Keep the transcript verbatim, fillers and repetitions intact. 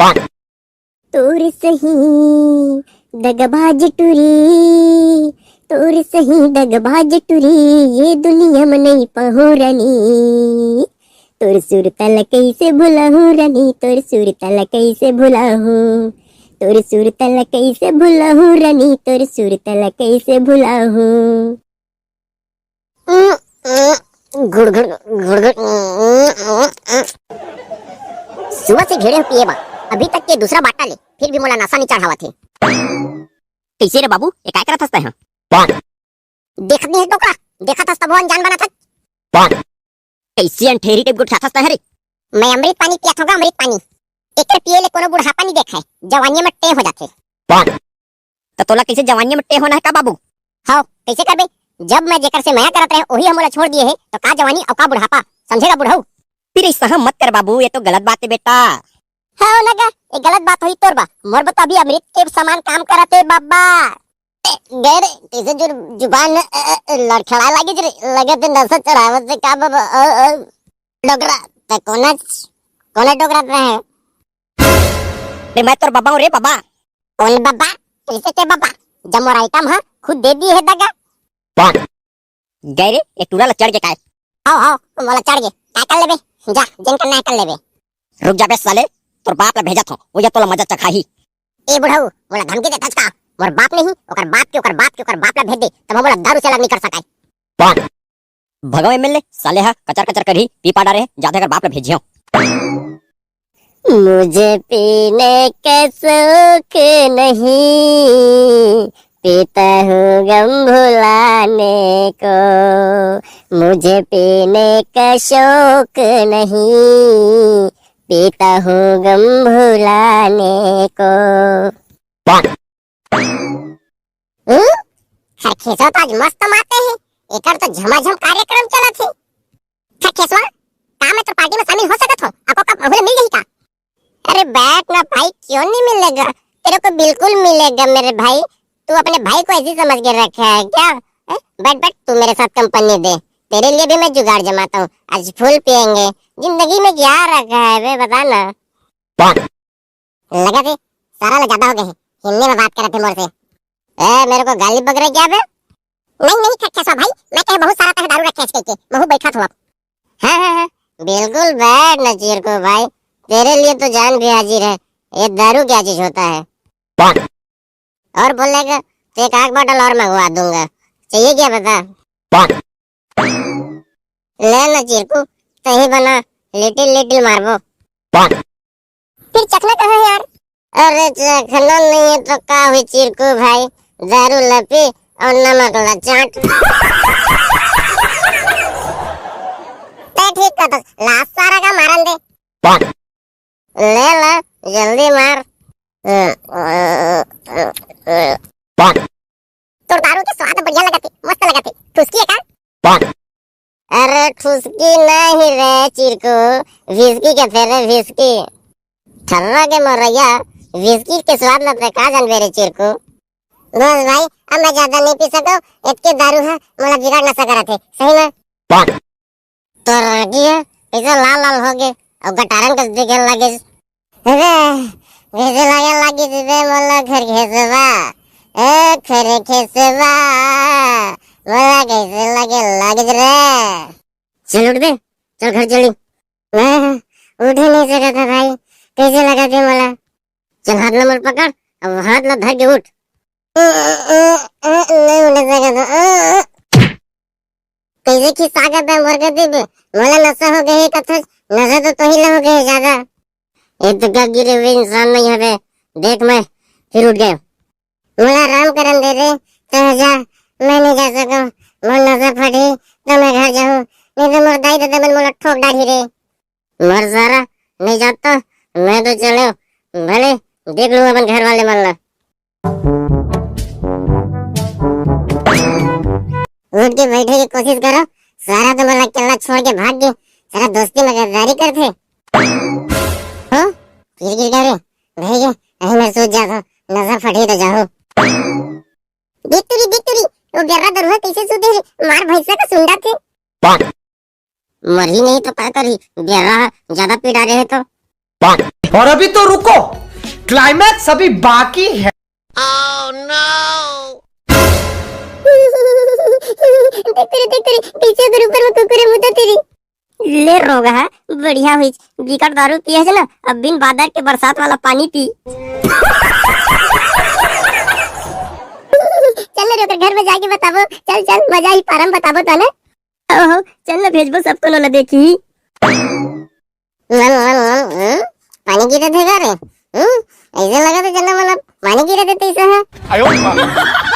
तोर सही दगबाज टुरी, तोर सही दगबाज टुरी, ये दुनिया म नइ पाहूं रानी। तोर सुरता ल कइसे भुलाहूं रानी, तोर सुरता ल कइसे भुलाहूं, तोर सुरता ल कइसे भुलाहूं रानी, तोर सुरता ल कइसे भुलाहूं। गुड़ गुड़ गुड़ गुड़। सुबह से घेड़े हो पिए बा, अभी तक के दूसरा बाटा ले, फिर भी मोला नशा नहीं चढ़ावत हे। कइसे रे बाबू, ये काय करत हस तैं ह? देखत नहीं है डोकरा, देखत हस तभो अनजान बनत हस। कइसे अंठेरी टाइप गोठियाथस तैं ह रे? मैं अमृत पानी पियत हूँ गा, अमृत पानी। एकर पिए ले कोनो बुढ़ापा नहीं देखाय, जवानी में टें हो जाथे। त तोला कइसे जवानी में टें होना है का बाबू? हव, कइसे करबे? जब मैं जेकर से मया करत रहे, ओही ह मोला छोड़ दिए हे, तो का जवानी अउ का बुढ़ापा, समझे गा बुढ़ऊ? फिर ऐसा मत कर बाबू, ये तो गलत बात है बेटा। हव ना गा, ये गलत बात होही तोर बा, मोर बर तो अभी अमृत के समान काम करत हे बाबा। ए, गए रे, कइसे जुर-, जुबान, अ, अ, लड़खड़ाए लागिस रे, लगत हे नशा चढ़ावत हे का बाबा, अ, अ। डोकरा, तैं कोन, कोन डोकरा रहे? रे, मैं तोर बाबा हूँ रे बाबा। कोन बाबा? कइसे के बाबा? जब मोर आइटम ह खुद दे दिए हे दगा। गए रे, ये टूरा ला चढ़ के काय? हव, हव, मोला चढ़ गे। काय कर लेबे? जा, जेन करना है कर लेबे। रुक जा बे साले, तोर बाप ला भेजत हूँ, वो या तोला मजा चखाही। ए बुढ़ऊ, मोला धमकी देथस का? मोर बाप नहीं, ओकर बाप के, ओकर बाप के, ओकर बाप ला भेज दे, तब हम मोला दारू से अलग नहीं कर सकाय। भगव एमएलए, साले ह कचर कचर करही, पी पा डारे हे, जाथे कर बाप ला भेजियो। मुझे पीने का शौक नहीं, पीता हूँ गम भुलाने को। मुझे पीने का शौक नहीं, पीता हूँ गम भुलाने को। हम्म? खरखेसवा तो आज मस्त माते हे, एकर तो झमाझम कार्यक्रम चलत हे। खरखेसवा, का मैं तोर पार्टी में शामिल हो सकत हूँ? आपको कब अहुले मिल जाही का? अरे बैठ ना भाई, क्यों नहीं मिलेगा? तेरे को बिल्कुल मिलेगा मेरे भाई। तू अपने भाई को ऐसी समझ के रखा है क्या? हैं? बैठ बैठ, तू मेरे साथ कंपनी दे, तेरे लिए भी मैं जुगाड़ जमाता हूँ। आज फुल पियेंगे। जिंदगी में क्या रखा है बे, बता ना। लगत हे, सारा ला ज्यादा हो गए हे, हिन्दी में बात करत हे मोर से। ए, मेरे को गाली बक रहे क्या बे? नहीं, नहीं, खरखेसवा भाई, मैं कहे बहुत सारा तहे दारू रखे हस कहिके, महू बैठा थोड़ा। हाँ, हाँ, हाँ, बिल्कुल बैठ ना चिरकू भाई, तेरे लिए तो जान भी हाजिर है, ये दारू क्या चीज होता है? और बोलेगा, तो एक आग बॉटल और मंगवा दूंगा, चाहिए क्या बता? ले ना चिरकू, तही बना, लिटिल लिटिल मारबो। फिर चखना कहाँ है यार? अरे चखना नहीं है तो का हुई चिरकू भाई, दारू ला पी और नमक ला चाट। ते ठीक कहत हस, लास्ट सारा का मारन दे। ले ला, जल्दी मार। तोर दारू के स्वाद बढ़िया लगत हे, मस्त लगत हे। ठुसकी है का? अरे ठुसकी नहीं रे चिरकू, व्हिस्की कहथे रे, व्हिस्की। ठर्रा के मरैया, व्हिस्की के स्वाद ल तैं का जानबे रे चिरकू? बस भाई, अब मैं ज्यादा नहीं पी सकूं, एतके दारू ह मोला बिगाड़ नशा करत हे, सही में। तोर आँखी ह कइसे लाल लाल हो गे अउ गटारन कस दिखे लागिस। अबे, कइसे लागे लागिस बे मोला खरखेसवा? ए खरखेसवा, मोला कइसे लागे लागिस रे? चल उठ बे, चल घर चली। मैं उठे नहीं सकत हंव भाई, कइसे लगत हे मोला? चल हाथ ला मोर पकड़, अब हाथ ला धर के उठ। नहीं उठे सकत हंव। कइसे खिस्सा के बे मोर कती बे? मोला नशा हो गे हे कथस, नशा तो तोही ला हो गे हे ज्यादा। ए तो क्या गिरे हुए इंसान नहीं है बे, देख मैं फिर उठ गया। मोला आराम करन दे रे, तैं जा, मैं नहीं जा सकूं। मोर नशा फटही तो मैं घर जाहूं, नहीं तो मोर दाई ददा मन मोला ठोक डारही रे। मर सारा, नहीं जात तो मैं तो चलेंव, भले देख लूं अपन घर वाले मन ला। उठ के बैठे के कोशिश करो, सारा तो मोला अकेला छोड़ के भाग गे, सारा दोस्ती में गद्दारी करथे। हो? गिर गिर गया रे, भाई गे, अभी मैं सूत जात हंव, नशा फटही तो जाहूं। देख तुरी, देख तुरी, वो बेर्रा दरुहा कइसे सूते हे, मार भैंसा का सुंडा के। मरही नहीं तो का करही, बेर्रा ह ज्यादा पी डारे हे तो। और अभी तो रुको, क्लाइमैक्स अभी बाकी है। देख तेरी, देख तेरी, पीछे के ऊपर में कुकुर मुता तेरी। ले रोगा है, बढ़िया हुई, बिकट दारू पिए है ना, अब बिन बादर के बरसात वाला पानी पी। चल ना रे, ओकर घर में जाके बताबो, चल चल, मजा ही पारम बताबो तो ना। ओहो, चल ना, भेजबो सबको नोला देखी। नल, नल, नल, हम्म? पानी गिरत हे का रे? हम्म? ऐसे लगा तो जना मन पानी गिरत हे तैसे है।